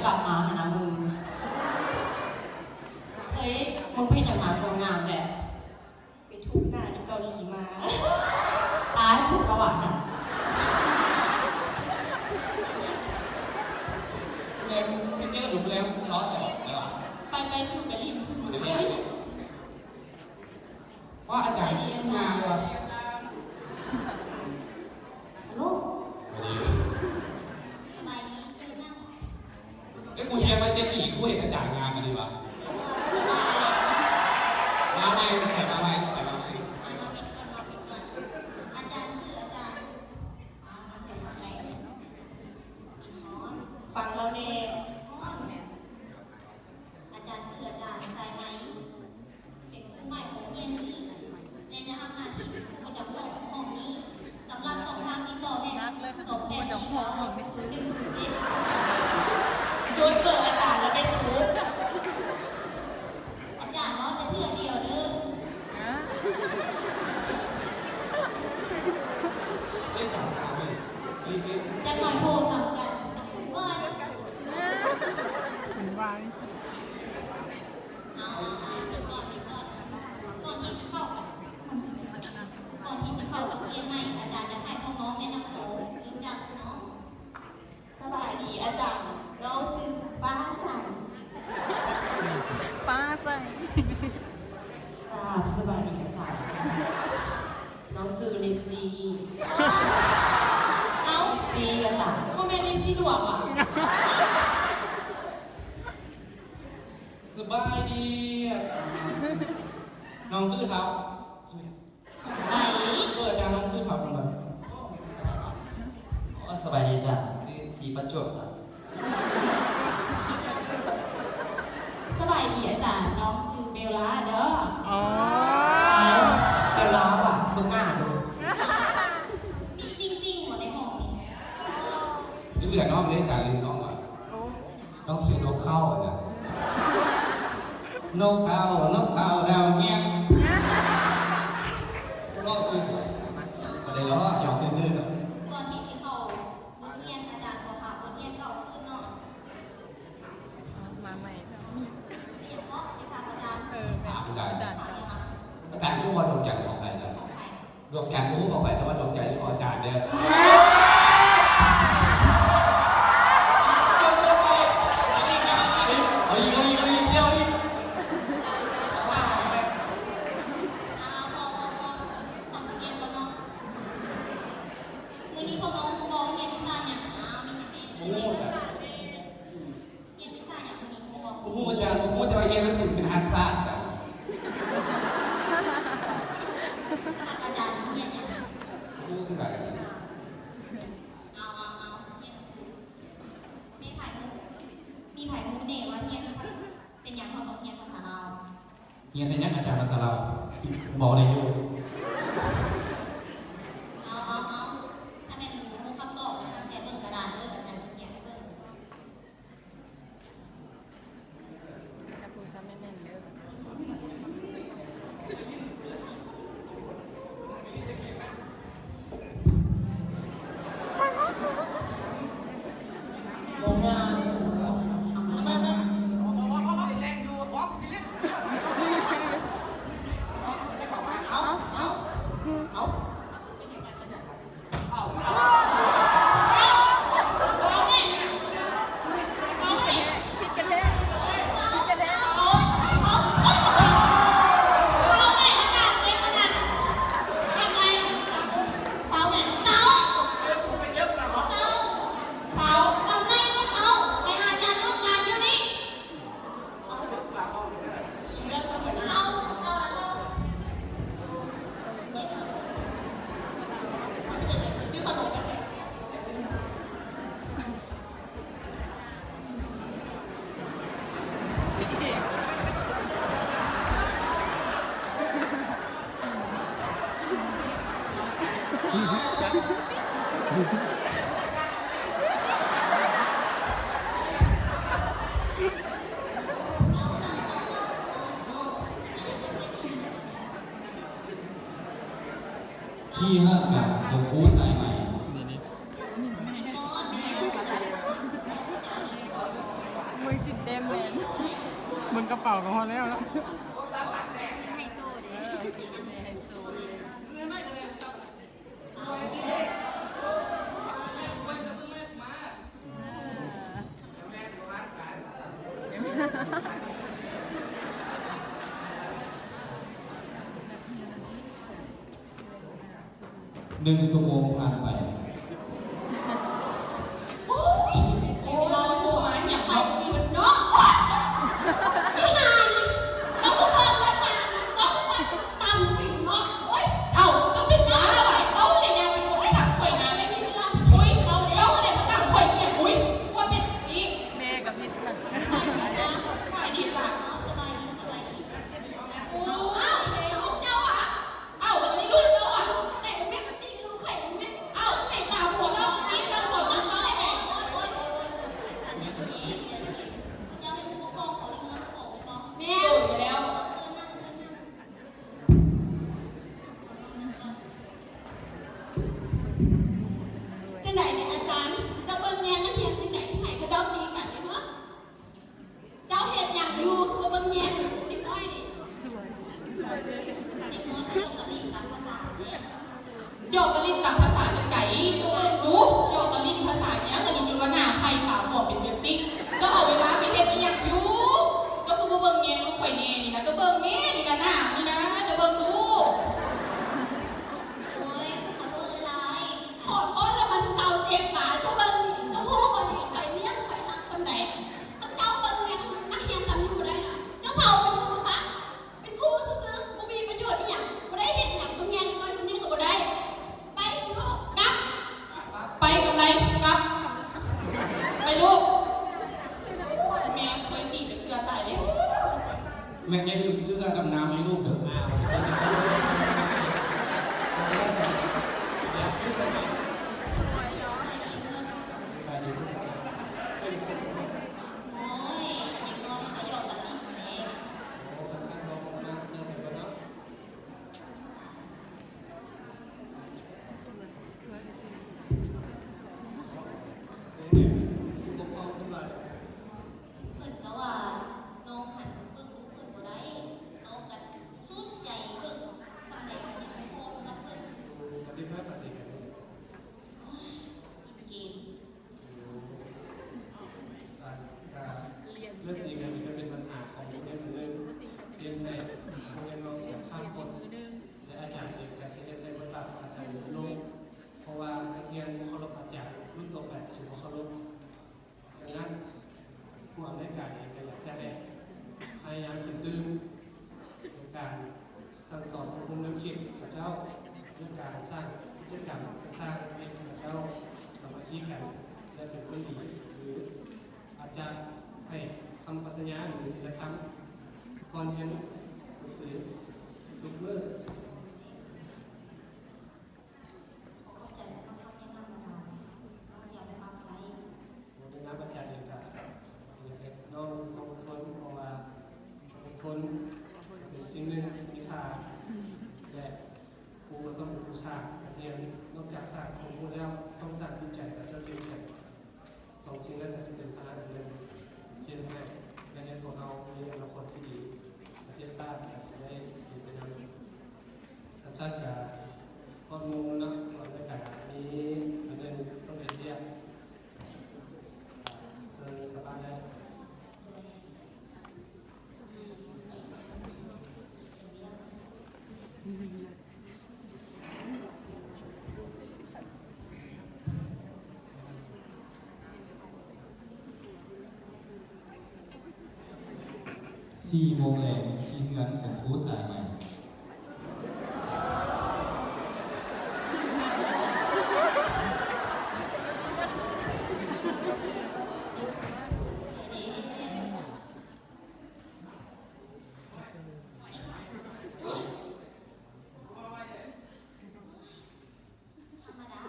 ກັບມາຫັ້ນນະມຶງ. ເຮີ້ຍ ມຶງໄປເຮັດຫຍັງມາຄືງາມແທ້? ໄປທຸບໜ້າຢູ່ເກົາຫຼີມາ. ຕາຍ ທຸບລະຫວ່າງນັ້ນ. ແມ່ນ ເຮັດແນວດຸແລ້ວເນາະ ແຕ່ວ່າ ໄປ ໄປ ສູໄປຫຼິ້ນສູ. ວ່າອາຈານງາມວ່າ. ຮັລໂຫຼ ສະບາຍດີ ເຊີນນັ່ງ. ເອີ ກູຮຽນມາເຈັດປີ ກູເຫັນອາຈານງາມປານນີ້ຫວາ? ມາໃໝ່ ໃສ່ມາໃໝ່ ໃສ່ມາໃໝ່. ອາຈານຊື່ອາຈານ ຟັງລາວແດ່. ອາຈານຊື່ອາຈານສາຍໄໝ ເປັນຄູໃໝ່ຂອງໂຮງຮຽນນີ້ ແລະ ຈະຮັບໜ້າທີ່ເປັນຄູປະຈຳຫ້ອງຂອງຫ້ອງນີ້. ສຳລັບຊ່ອງທາງຕິດຕໍ່ແມ່ນ ສອງແປດສີ່ເກົ້າ ສູນໜຶ່ງສູນເຈັດ. ຈົດເບີອາຈານລະແມ່ສູ. ອາຈານເວົ້າແຕ່ເທື່ອດຽວເດີ. ຈັກໜ້ອຍໂທນຳກັນ. ຫວາຍ ຫວາຍ. ເອົາ ເອົາ ເອົາ ເປັນກ່ອນ ເປັນກ່ອນ. ກ່ອນທີ່ຊິເຂົ້າ ກ່ອນທີ່ຊິເຂົ້າບົດຮຽນໃໝ່ ອາຈານຢາກໃຫ້ພວກນ້ອງແນະນຳໂຕ ເລີ່ມຈາກນ້ອງ. ສະບາຍດີອາຈານ, ນ້ອງຊື່ປ້າໃສ. ປ້າໃສ. ກາບສະບາຍດີອາຈານ, ນ້ອງຊື່ລິຊຊີ. ເອົ້າ ລິຊຊີອາຈານ, ບໍ່ແມ່ນລິຊຊີດວງຫວາ? ສະບາຍດີອາຈານ, ນ້ອງຊື່ທ້າວ ໄດ້. ເອີ ອາຈານ ນ້ອງຊື່ທ້າວ ເອີ ສະບາຍດີອາຈານ, ຊື່ສີປະຈົວບ. ສະບາຍດີອາຈານ, ນ້ອງຊື່ເບວລາເດີ. ອໍ ເບວລາຫວາ? ເບິ່ງໜ້າດູ. ມີຈິງໆບໍ່ໃນຫ້ອງນີ້? ເຫຼືອນ້ອງເດ້ອາຈານ, ລືມນ້ອງວ່າ. ຕ້ອງຊື່ນົກເຂົານະ. ນົກເຂົາ ນົກເຂົາດາວງຽງ. ເວົ້າຊື່ ບໍ່ໄດ້ລໍ້ ຫຍອກຊື່ໆ. ກ່ອນທີ່ຊິເຂົ້າບົດຮຽນ ອາຈານຂໍຖາມບົດຮຽນເກົ່າຄືນເນາະ. ມາໃໝ່. ຮຽນເນາະ ຊິຖາມອາຈານ. ເອີ ແມ່ນ ອາຈານ ອາຈານ ອາຈານຮູ້ວ່າດວງຈັນຂອງໃຜນະ? ຂອງໃຜ? ດວງຈັນບໍ່ຮູ້ຂອງໃຜ, ແຕ່ວ່າດວງໃຈຂອງອາຈານເດີ. ເອົາອີກ ເອົາອີກ ເອົາອີກ ເອົາອີກ ເອົາອີກ. ພໍ ພໍ ພໍ ຂໍໄປຮຽນກ່ອນເນາະ. ມື້ນີ້ພວກນ້ອງຮູ້ບໍ່ ຮຽນວິຊາຫຍັງ? ອ້າວ ມີແຕ່ແມ່. ບໍ່ຮູ້. ຮຽນວິຊາຫຍັງມື້ນີ້ຮູ້ບໍ່? ບໍ່ຮູ້ອາຈານ, ບໍ່ຮູ້, ແຕ່ວ່າຮຽນໜັງສືເປັນຮັກສາດ. ອາຈານຮຽນຫຍັງ? ບໍ່ຮູ້ຄືກັນ. ເອົາ ເອົາ ເອົາ ຮຽນໜັງສື. ມີໃຜຮູ້ ມີໃຜຮູ້ແດ່ວ່າຮຽນ ເປັນຫຍັງເຮົາຕ້ອງຮຽນພາສາລາວ? ຮຽນເຮັດຫຍັງອາຈານພາສາລາວ? ເວົ້າໄດ້ຢູ່. ເອົາ ເອົາ ເອົາ ຖ້າແມ່ນບໍ່ຮູ້ຄຳຕອບ ກໍຕັ້ງໃຈເບິ່ງກະດານເດີ ອາຈານຊິຂຽນໃຫ້ເບິ່ງ. ຈັບມືຊ້ຳແໜ້ນໆເດີ. ເອົາ ແຕ້ມແມ່ນ ເບິ່ງກະເປົາກໍພໍແລ້ວເນາະ. ໄຮໂຊເດ້ ໄຮໂຊເດ້. ໜຶ່ງຊົ່ວໂມງຜ່ານໄປ. ໂອ້ຍ ເວລາເຮົາມາຫຍັງເນາະ ເນາະ. ໂອ້ຍ ອີ່ຫ່ານີ້ ເຈົ້າບໍ່ເບິ່ງລາຄານະ ເວົ້າໄປຕາມຫູເນາະ. ໂອ້ຍ ເຈົ້າ ເຈົ້າເປັນບ້າຫວາ ເຈົ້າເລີຍຍ່າງໄປໂອ້ຍ ຖາມຂ້ອຍນະ ແມ່ນມີເວລາ ໂອ້ຍ ເຈົ້າ ເຈົ້າເລີຍມາຖາມຂ້ອຍອີ່ຫຍັງ. ໂອ້ຍ ວ່າເປັນອີ່ ແມ່ກໍຜິດ ສະບາຍດີຈ້າ ສະບາຍດີ ສະບາຍດີ. ໂອ້ຍ ລູກເຈົ້າຫວາ? ເອົ້າ ອັນນີ້ລູກເຈົ້າຫວາ? ຈັ່ງໃດກໍແມ່ນ ມັນຕີລູກຂ້ອຍ ແມ່ນ ເອົ້າ ໃຫ້ຕາບອດເຈົ້າ ຕີເຈົ້າສອນເຈົ້າເຮັດໃດ? ໂອ້ຍ ໂອ້ຍ ໂອ້ຍ ໂອ້ຍ ເຈົ້າເປັນຜູ້ປົກຄອງຂອງເດັກນ້ອຍຂອງເຮົາບໍ່? ແມ່ນ ໂດຍແລ້ວ. ຈັ່ງໃດນີ້ອາຈານ? ເຈົ້າເບິ່ງແຍງນັກຮຽນຈັ່ງໃດ ໃຫ້ເຂົາເຈົ້າຕີກັນນີ້ຫະ? ເຈົ້າເຮັດຫຍັງຢູ່ ຄືບໍ່ເບິ່ງແຍງເດັກນ້ອຍນີ້? ເດັກນ້ອຍກໍຢອກກັນຫຼິ້ນຕາມພາສາເດ້. ຢອກກັນຫຼິ້ນຕາມພາສາຈັ່ງໃດ? ເຈົ້າເບິ່ງດູ ຢອກກັນຫຼິ້ນພາສາຫຍັງ? ອັນນີ້ຈົນວ່າໜ້າໄຂ່ຕາບອດເປັນເບບຊິກ. ເຈົ້າເອົາເວລາໄປເຮັດອີ່ຫຍັງຢູ່? ເຈົ້າຄືບໍ່ເບິ່ງແຍງລູກຂ້ອຍແດ່ນີ້ນະ? ເຈົ້າເບິ່ງແດ່ນີ້ນະ ໜ້ານີ້ນະ ເຈົ້າເບິ່ງດູ. ໂອ້ຍ ຂໍໂທດຫຼາຍໆ. ຂໍໂທດແລ້ວມັນເຊົາເຈັບບາດ. ເຈົ້າເບິ່ງ ເຈົ້າຮູ້ບໍ່ນີ້ ຂ້ອຍລ້ຽງຂ້ອຍຮັກສ່ຳໃດ? ຄັນເຈົ້າເບິ່ງແຍງນັກຮຽນສ່ຳນີ້ບໍ່ໄດ້ນະ ເຈົ້າເຊົາເປັນຄູຊະ. ເປັນຄູຊື່ໆ ບໍ່ມີປະໂຫຍດອີ່ຫຍັງ ບໍ່ໄດ້ເຮັດຫຍັງ ເບິ່ງແຍງເດັກນ້ອຍສ່ຳນີ້ກໍບໍ່ໄດ້. ໄປລູກ ກັບ ໄປກັບໃຜ? ກັບ ໄປລູກ. ແມ່ບໍ່ເຄີຍຕີຈັກເທື່ອ ຕາຍແລ້ວ. ແມ່ຢ່າລືມຊື້ເສື້ອດຳນ້ຳໃຫ້ລູກເດີ. ໂອ້ຍ ເດັກນ້ອຍມັນກໍຢອກກັນຫຼິ້ນແຫຼະ. ໂອ້ ຄັນຊັ້ນເນາະ ມາເດີນໄປເບິ່ງເນາະ. ເປັນຫຍັງຜູ້ປົກຄອງເພິ່ນວ່າ? ເພິ່ນກໍວ່ານ້ອງຫັ້ນເບິ່ງລູກເພິ່ນບໍ່ໄດ້ ນ້ອງກໍສຸດໃຈເບິ່ງສ່ຳໃດກໍຍັງບໍ່ພໍສຳລັບເພິ່ນ. ໂອ້ ປະເທດໃດປະເທດໃດ? ໂອ້ຍ ອິນເກມ. ການ ການເລື່ອງຈິງອັນນີ້ກໍເປັນບັນຫາຂອງໂຮງຮຽນອັນໜຶ່ງ ເຮັດໃຫ້ໂຮງຮຽນເຮົາເສຍພາບພົດ ແລະ ອາຈານເອງກໍຊິເຮັດໃຫ້ບົດບາດຂອງອາຈານຫຼຸດລົງ ເພາະວ່ານັກຮຽນບໍ່ເຄົາລົບອາຈານ ລຸ້ນຕໍ່ໄປກໍຊິບໍ່ເຄົາລົບ. ດັ່ງນັ້ນ ຜູ້ອຳນວຍການເອງກໍຢາກຈະໃຫ້ພະຍາຍາມຂຶ້ນຕື່ມໃນການ ສັ່ງສອນອົບຮົມແນວຄິດຂະເຈົ້າ ດ້ວຍການສ້າງກິດຈະກຳຕ່າງໆ ໃຫ້ຂະເຈົ້າສາມັກຄີກັນ ແລະ ເປັນຄົນດີ ຫຼື ອາດຈະໃຫ້ຄຳປະສັນຍາ ຫຼື ສິນລະທຳ ກ່ອນຮຽນໜັງສືທຸກມື້. ຂອບໃຈສຳລັບຄຳແນະນຳອາຈານ ນ້ອງຊິເອົາໄປປັບໃຊ້. ໂອ້ ໃນນາມອາຈານເອງກະຢາກໃຫ້ນ້ອງຄົງຄົນ ເພາະວ່າຄົງຄົນເປັນສິ່ງໜຶ່ງມີຄ່າ ແລະ ຄູກໍຕ້ອງເປັນຜູ້ສ້າງນັກຮຽນ. ນອກຈາກສ້າງຄວາມຮູ້ແລ້ວ ຕ້ອງສ້າງຈິດໃຈຂອງເຈົ້າເຂັ້ມແຂງ. ສອງສິ່ງນັ້ນກໍຊິເປັນພະລັງອັນໜຶ່ງທີ່ເຮັດໃຫ້ນັກຮຽນຂອງເຮົາມີອະນາຄົດທີ່ດີ, ປະເທດຊາດກໍຊິໄດ້ດີໄປນຳ. ຄັນຊັ້ນກໍຮອດໂມງແລ້ວເນາະ, ລະກະມີອັນໜຶ່ງຕ້ອງເຮັດວຽກ. ເຊີນກັບບ້ານໄດ້. ສີ່ໂມງແລງທີ່ເຮືອນຂອງຄູສາຍໃໝ່. ທຳມະດາ.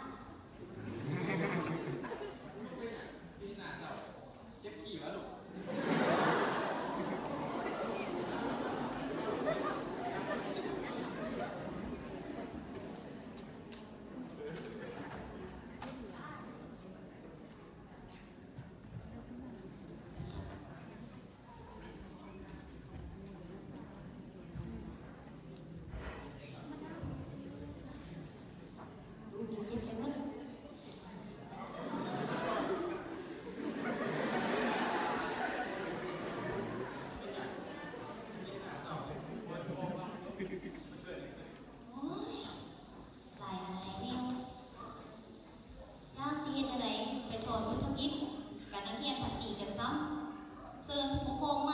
ເຈັບຂີ້ຫວາລູກ? ນຜູ້ປົກຄອງມ